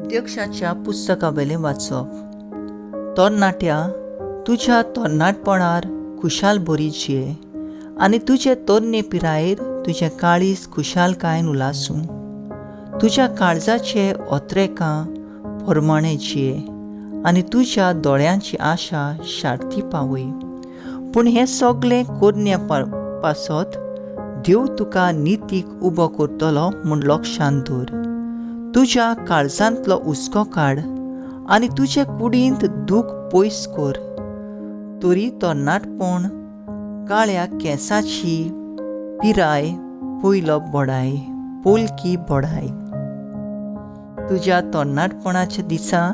उपदेशाच्या पुस्तकावेलें वाचप. तरणाट्या, तुज्या तरणाटपणार खुशाल बरी जिये आनी तुजे तरणे पिरायेर तुजें काळीज खुशालकायेन उलासूं. तुज्या काळजाचे ओत्रेकां प्रमाणें जिये आनी तुज्या दोळ्यांची आशा शार्ती पावय. पूण हें सगलें करण्या पासत देव तुका नितीक उबो करतलो म्हूण लक्षांत दवर. तुज्या काळजांतलो हुस्को काड आनी तुजे कुडींत दूख पयस कर. तरी तरणाटपण काळ्या केंसाची पिराय पयलो बडाय पोलकी बडाय. तुज्या तरणाटपणाच्या दिसा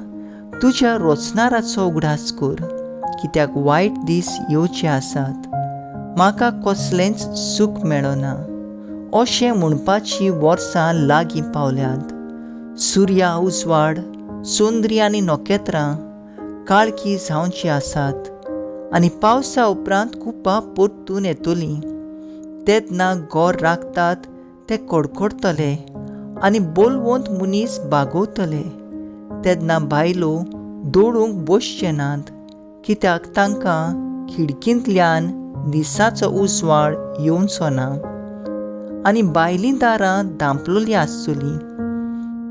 तुज्या रचणाराचो उगडास कर, कित्याक वायट दीस येवचे आसात. म्हाका कसलेंच सूख मेळना अशें म्हणपाची वर्सां लागीं पावल्यांत. सुर्या उजवाड, चंद्री आनी नखेत्रां काळखी जावची आसात आनी पावसा उपरांत कुपां परतून येतलीं. तेन्ना गोर राखतात ते कडकडतले आनी बोलवंत मनीस बागवतले. तेन्ना बायलो दळूंक बसचे नात, कित्याक तांकां खिडकींतल्यान दिसाचो उजवाड येवचो ना आनी भायलीं दारां धांपलेलीं आसतलीं.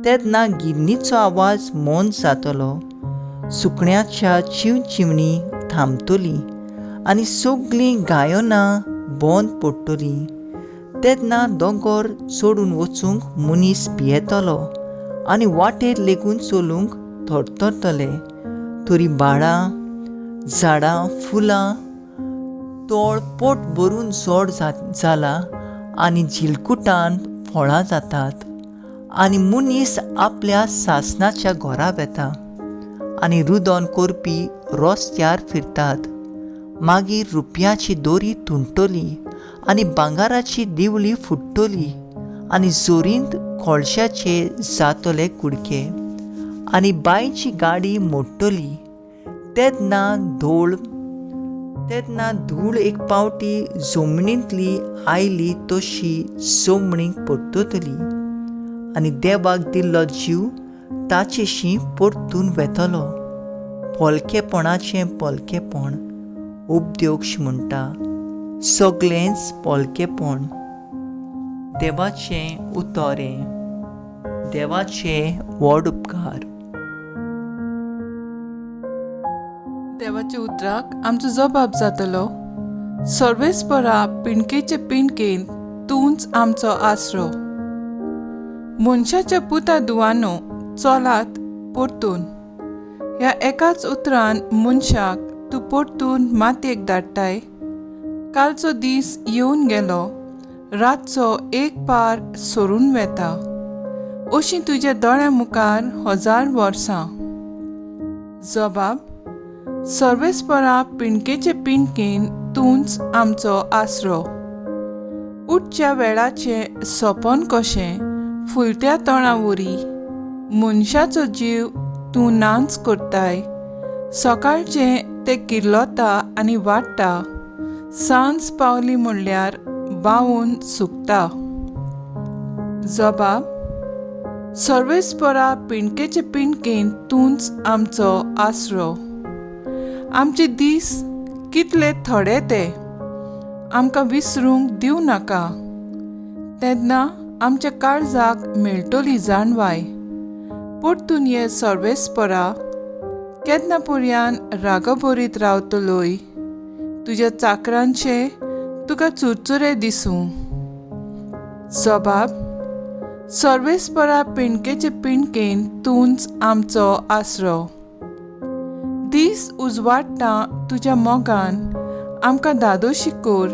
तेन्ना गिरणीचो आवाज मोन जातलो, सुकण्याच्या चिंवचिंवणी थांबतली आनी सगलीं गायनां बंद पडटलीं. तेन्ना दोंगर चडून वचूंक मनीस भियेतलो आनी वाटेर लेगून चलूंक थरथरतले. तरी बाळां, झाडां, फुलां तळ पोट भरून जोड जाला आनी झिलकुटान फळां जातात आनी मनीस आपल्या सासणाच्या घरा वेता आनी रुदन करपी रस्त्यार फिरतात. मागीर रुपयाची दोरी तुंटली आनी भांगराची दिवली फुट्टली आनी जोरींत कोळशाचे जातले कुडके आनी बांयची गाडी मोडटली. तेन्ना धूळ एक पावटी जमनींतली आयली तशी जमनीक परततली आनी देवाक दिल्लो जीव ताचेशी परतून वेतलो. पोलकेपणाचें पोलकेपण, उपदेश म्हणटा, सगळेंच पोलकेपण. देवाचें उतरें, देवाचे व्हड उपकार. देवाच्या उतराक आमचो जबाब जातलो. सर्वेस्परा पिणकेचे पिणकेन तूंच आमचो आसरो. मनशाच्या पुता दुवानो चलात परतून. ह्या एकाच उतरान मनशाक तूं परतून मातयेक धाडटाय. कालचो दीस येवन गेलो, रातचो एक पार सरून वेता. अशी तुज्या दोळ्या मुखार 1000 वर्सां. जबाब सर्वेस्परा पिणकेचे पिणकेन तूंच आमचो आसरो. उठच्या वेळाचें सपन कशें फुलत्या तोंडा वरी मनशाचो जीव तूं नाच करताय. सकाळचें तें किर्लता आनी वाडटा, सांज पावली म्हणल्यार बावून सुकता. जबाब सर्वेस्परा पिणकेचे पिणकेन तूंच आमचो आसरो. आमचे दीस कितले थोडे ते आमकां विसरूंक दिवं नाका. तेन्ना आमच्या काळजाक मेळटली जाणवाय. परतून ये सर्वेस्परा, केन्ना पर्यान रागभरीत रावतलोय. तुज्या चाकरांचे तुका चुरचुरे दिसूं. जबाब सर्वेस्परा पिणकेचे पिणकेन तूंच आमचो आसरो. दीस उजवाडटा तुज्या मोगान आमकां धादोशी कर.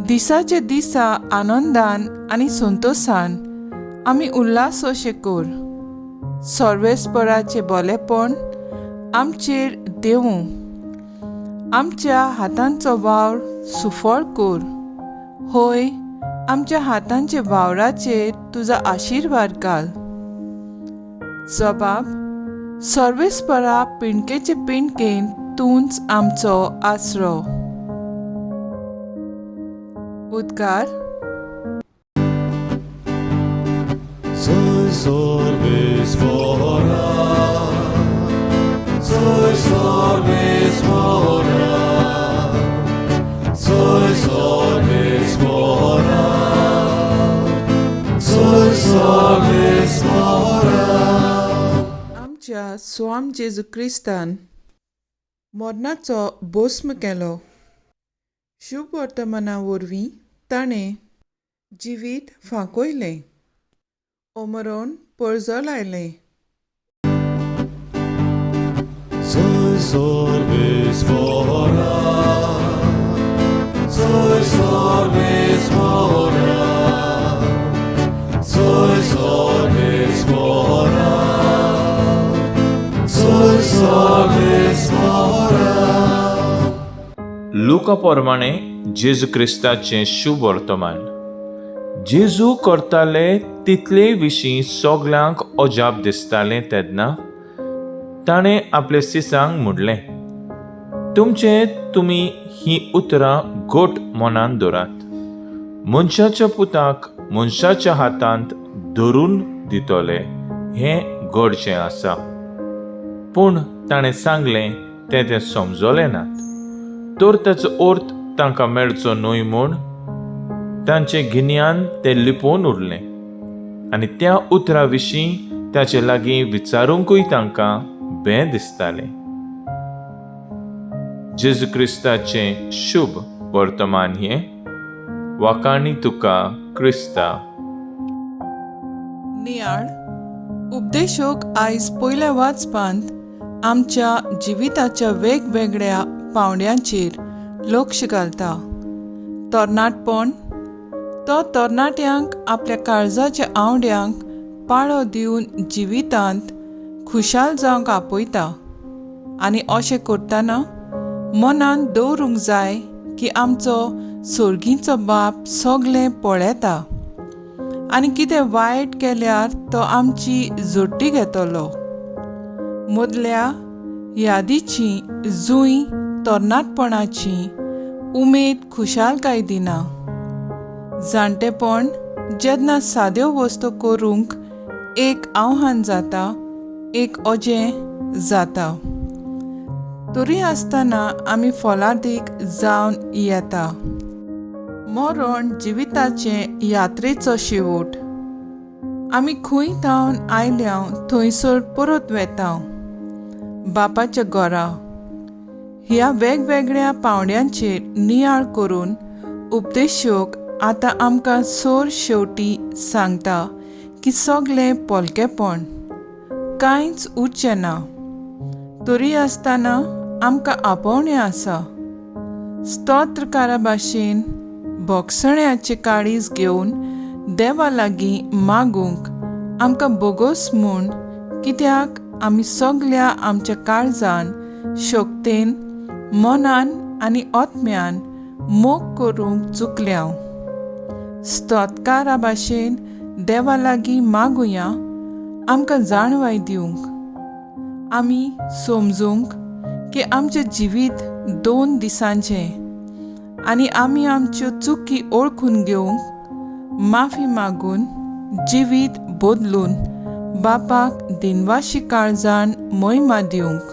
दिसाचे दिसा आनंदान आनी संतोशान आमी उल्हास अशें कर. सर्वेस्पराचें बोलेपण आमचेर देवूं. आमच्या हातांचो वावर सुफळ कर. होय, आमच्या हातांच्या वावराचेर तुजो आशिर्वाद घाल. जबाब सर्वेस्परा पिणकेचे पिणकेन तूंच आमचो आसरो. उद्गार. Soy सर्वेस्परा. आमच्या स्वाम जेजू क्रिस्तान मरणाचो भस्म केलो. शुभ वर्तमाना वरवीं ताणें जिवीत फांकयलें, अमरण पर्जळायलें. Soy sorbis mora, soy sorbis mora, soy sorbis mora. लुका प्रमाणे जेजू क्रिस्ताचें शुभ वर्तमान. जेजू करताले तितले विशीं सगल्यांक अजाप दिसतालें तेन्ना ताणें आपले सिसांक म्हणलें, तुमचे तुमी हीं उतरां घट मनान दवरात. मनशाच्या पुताक मनशाच्या हातांत धरून दितले हें घडचें आसा. पूण ताणें सांगलें तें ते समजले नात, तर ताचो अर्थ तांकां मेळचो न्हय म्हूण तांचें गिन्यान तें लिपोवन उरलें आनी त्या उतरा विशीं ताचे लागीं विचारूंकूय तांकां बें दिसतालें. जेजू क्रिस्ताचें शुभ वर्तमान हें. वाखाणी तुका क्रिस्ता. नियाळ उपदेशक आयज पयल्या वाचपांत आमच्या जिविताच्या वेगवेगळ्या पावंड्यांचेर लक्ष घालता. तरणाटपण तो तरणाट्यांक आपल्या काळजाच्या आंवड्यांक पाळो दिवन जिवितांत खुशाल जावंक आपयता आनी अशें करतना मनांत दवरूंक जाय की आमचो सोर्गीचो बाप सगलें पळयता आनी कितें वायट केल्यार तो आमची जोडटी घेतलो. मदल्या यादीची जूय तरणाटपणाची उमेद खुशालकाय दिना. जाणटेपण जेन्ना साद्यो वस्तू करूंक एक आव्हान जाता, एक अजें जाता, तरी आसतना आमी फलादीक जावन येता. मरण जिविताचे यात्रेचो शेवट. आमी खंय धांवन आयल्या थंयसर परत वेता, बापाच्या घरा. ह्या वेगवेगळ्या पावंड्यांचेर नियाळ करून उपदेशक आतां आमकां सोर शेवटी सांगता की सगलें पोलकेपण, कांयच उरचें ना. तरी आसतना आमकां आपोवणें आसा. स्तोत्रकारा भाशेन भोगसण्याचें काळीज घेवन देवा लागीं मागूंक आमकां बोगोस म्हूण, कित्याक आमी सगल्या आमच्या काळजान, शक्तेन, मनान आनी आत्म्यान मोग करूंक चुकल्या. स्तोत्रकारा भाशेन देवा लागीं मागुया आमकां जाणवाय दिवंक, आमी समजूंक की आमचें जिवीत 2 दिसांचें आनी आमी आमच्यो चुकी ओळखून घेवंक, माफी मागून जिवीत बदलून बापाक दिनवाशी काळजान मोहिमा दिवंक.